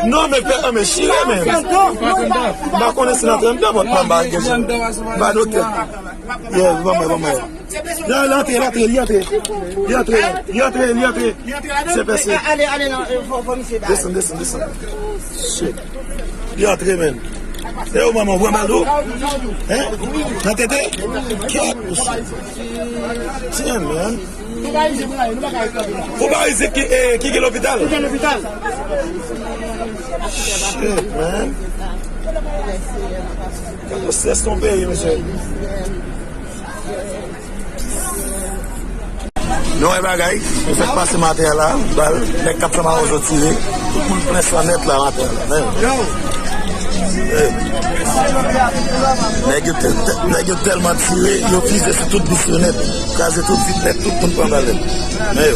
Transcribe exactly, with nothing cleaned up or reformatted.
Non, men pè, men chire, men. M pa konnen si l antre anndan, but m pa gen. M pa doktè. Yeah, ban mwen, ban mwen. Nan, l antre, l antre, li antre. Li antre, li antre, li antre. Se pèse. Ale, ale, non, fò, fò misye bay. Desann, desann, desann. Shit. Li antre, men. E ou, manman, ou pran bal tou? Hein? Nan tete? Kèt. Tiens, man. Ou pa isit ki, eh, ki gen lopital? Ki gen lopital? Shit, man. Gade strès ton peyi, mesye. Nou wè bagay, nou fèk pase maten an la, bal, nèg k ap fè mawozo tire, tout moun plen san nèt la maten an la, men. Hey. Nèg yo tè-, tè-, nèg yo tèlman tire, yo fize sou tout bis yo nèt, kraze tout vit nèt, tout moun pran bal nèt. Men yo.